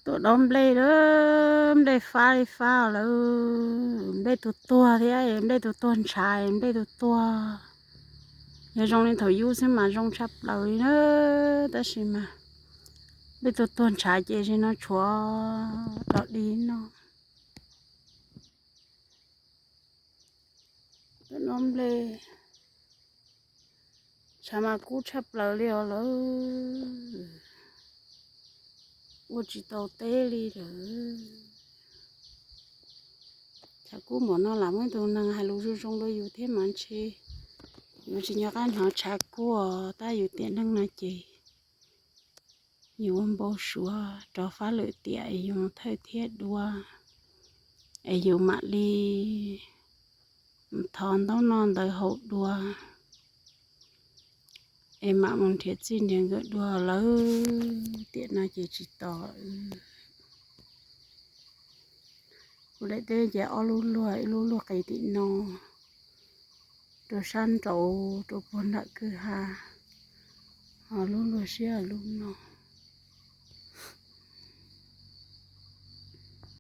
Tuaj dob nplej lawm, nplej fab li fab lawm, nplej tus tuag thiab, nplej tus tuag ntshav, nplej tus tuag. Yog zoo li thaum yub xwb mas zoo tshaj plaws li na, tab sis mas nplej tus tuag ntshav ces sim no tshuav dog dig no. Tuaj dob nplej, tshav mas kub tshaj plaws li os lawm, ua tsis tau teb li lawm. Tshav kub npaum no lam muab tus neeg hais lus zoo zoo rau yus thiab mas ntshe yus tsis nco qab hnov tshav kub os, tab yus tiam neej no ces yus ua npau suav rau fab lwm tiam es yus mus thawj thiab dua, es yus mam li thov ntaub no ntawd haus dua, es mam mus nrhiav txij nrhiav nkawm dua lawm, tiam no ces tsis tos. Kuv daim teb ces ob lub luag, ib lub luag qis tim no rau sab nraud rau puag nram kwj ha, ho lub luag siab lub no.